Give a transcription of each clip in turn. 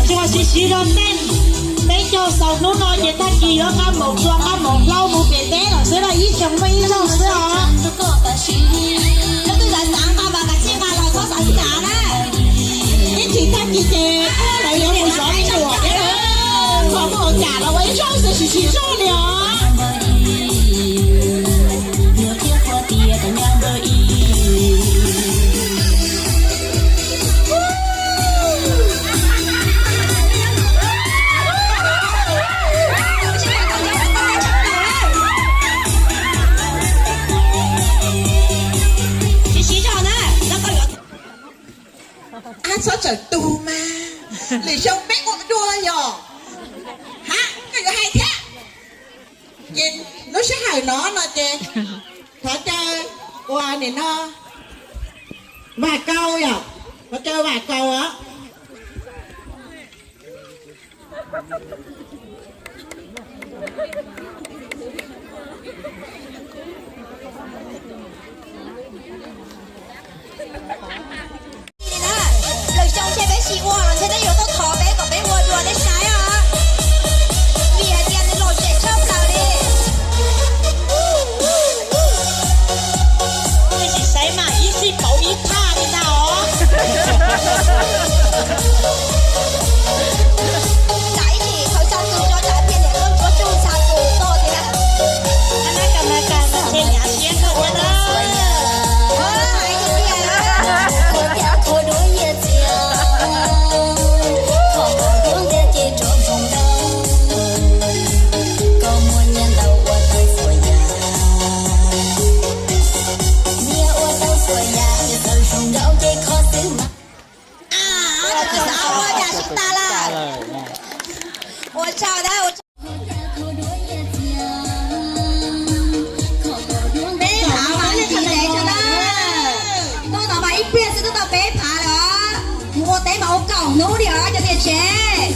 Tsuas siv siv zog tej, peb caug xaus hnub no ces tag kis yuav nqa npaum txuas nqa npaum hlau mus pem teb lawm xwb, ib xyoos muaj ib zaug xwb os. Leej twg xav xav nqa mas kav tsij nqa los txhob xav xav na. Ib chim tag kis ces lawv yuav mus zov me nyuam thiab, qhov muaj ua cas los ua ib zaug xwb, siv siv zog li os. Ab, txhob tsawm tus mas, lwm xyoo peb ua dua yog. Hab, koj yuav hais thiab. Ces lub sij hawm no no ces thov caw ua nim no Vam Kaus yom, thov caw Vam Kaus os. Lwm xyoo ces peb tsis ua los ntshe nej yuav tuaj thov peb kom peb ua dua nej saib os. Vim hais tias nws lom zem tshaj plaws li. Nej sim saib mas ib sij pauv ib thaj li ntag os. Tsam ib chim thaum xya tus tso tsam tias niam tub tsuav tsuj xya tus tog tias. Ab, nab kas mas kas mas ntshe nyav siab kawg thiab na. Ab, cov kws xav ua cas sib tag lawm. Ua tsaug na, ua tsaug. Peb phav mas ib txhia dev tso na. Tuaj no mas ib pliag xwb twb tau peb phav lawm. Mus ua teb mas ua kaum hnub li os cov niam tsev.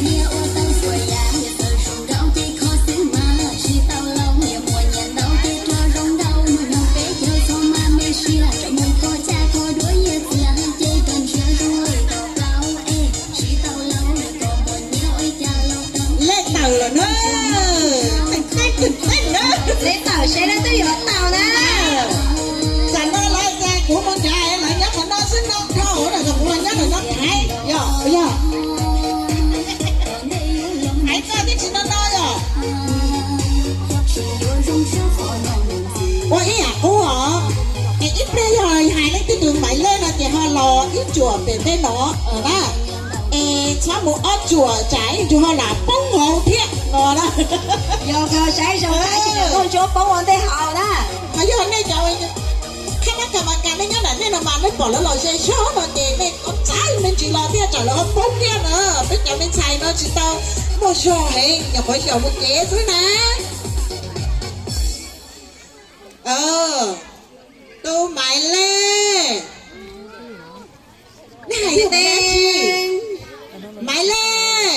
Lej tawm lawm na. Lej tawm, seb leej twg yuav tau na. Tam no lawv tias kuv mus nrad, lawv nyob qhov no xwb no, dhau hauv lawm, kuv los nyob ntawm no thaiv, yog, yog. Thaiv koj thiaj tsis no no yog. Ua ib yam qub os. Es ib pliag yog hais leej twg tus Maiv Lej no ces ho los ib cuam pem tej no na. Es txhob mus ob cuam tsam ib ntsis ho lam poob hauv thiab no na. Yog kawg, saib zoo tsis yog tuaj ntsuab poob ua ntej hauv na. Mas yog nej cov qhab nab kas mas kas nej nyob nram nej no mas nej pom lawv los ze zog no ces nej txav me ntsis los thiaj tsam lawv ho poob thiab na. Peb cov me ntxhais no tsis tau muaj zog heev, nyuam qhuav xyaum mus kev xwb na. Tus Maiv Lej. Nej hais yog Maiv Lej tsi? Maiv Lej.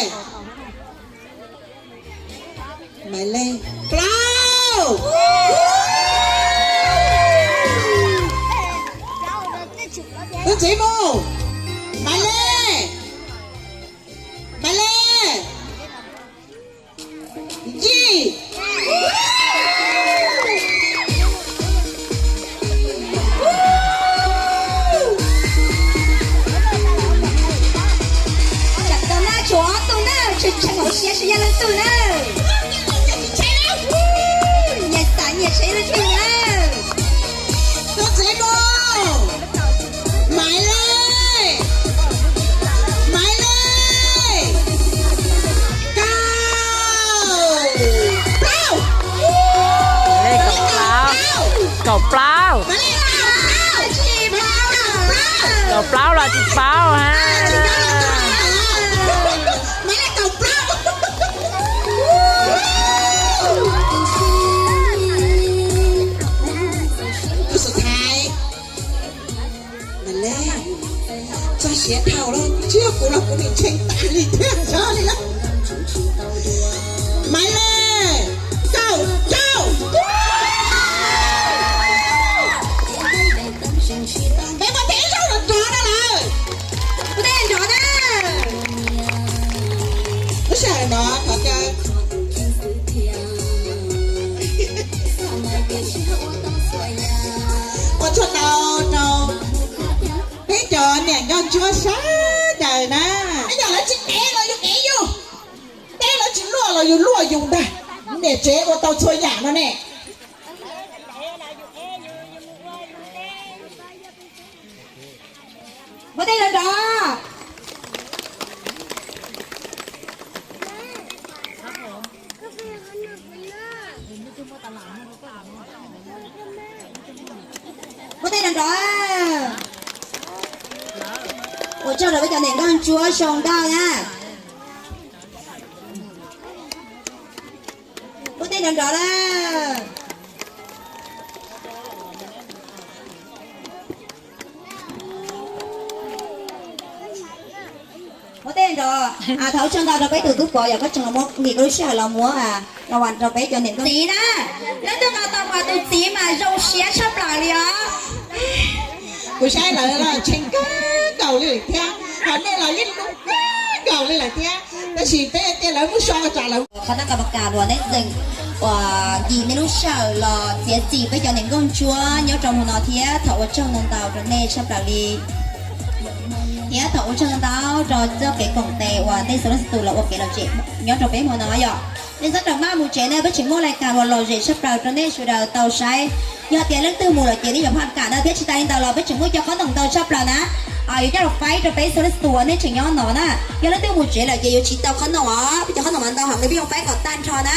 Maiv Lej plaub. Tus txiv mus. Maiv Lej. Maiv Lej. Yim. Tsam no na tshuav ob tug na, tshee tshee hauv siab tsis yog leej twg na. Nyias xav nyias tshee leej twg na. Tus txiv mus. Maiv Lej. Maiv Lej. Kaum plaub. Lej kaum plaub. Kaum plaub. Maiv Lej kaum plaub. Kaum plaub los tsis paub ha. Maiv Lej kaum plaub. Tus xub thaiv. Maiv Lej, txog siav dhau lawm, tsis yog kuv los kuv nim tshee tas li thiab tso li lawm. Maiv Lej kaum rau. Peb muaj tej ib zaug nrov nrov no lawm. Kuv tej nrov na. Ua tsaug ntau rau peb cov niam nkauj ntsuab sawv daws na. Ib yam lawv tsis ev los yus ev yus, peb lawv tsis luaj los yus luaj yus ntag. Niam tsev ua tau txhua yam no ne. Npuaj tej nrov nrov. Npuaj tej nrov nrov. Ua tsaug rau peb cov niam nkauj ntsuab zoo nkauj na. Npuaj tej nrov nrov na. Npuaj tej nrov. Thov ua tsaug ntau rau peb tus tub Pov yog koj tseem los muab nkim koj lub sij hawm los muab los rau peb cov niam nkauj txiv na. Leej twg nqa tau mas tus txiv mas zoo siab tshaj plaws li os. Kuv saib lawv los tshee kawg nkaus li lawm thiab, ho nej los yeej zoo kawg nkaus li lawm thiab, tab sis peb tias lawv muab so tsam lawv qhov tab ka pa kas uas nej tseem uas nkim nej lub sij hawm los txiav txim peb cov niam nkauj ntsuab nyob rau hmo no thiab thov ua tsaug ntau ntau rau nej tshaj plaws li. Thiab thov ua tsaug ntau ntau rau txoj kev koom tes uas nej xu leej xu tus los ua kev lom zem nyob rau peb hmo no yom. Nej txhob rawm maj mus tsev na, peb tseem muaj lais kas uas lom zem tshaj plaws rau nej sawv daws tau saib. Yog tias leej twg mus lawm ces nej yuav phaj kam na, thiab tsis tas li ntawd los peb tseem muaj cov qhob noom ntau tshaj plaws na. Yuav coj los faib rau peb xu leej xu tus uas nej tseem nyob no na. Yog leej twg mus tsev lawm ces yuav tsis tau qhob noom os, peb cov qhob noom mas ntau heev li, peb yuav faib kom tag nrho na.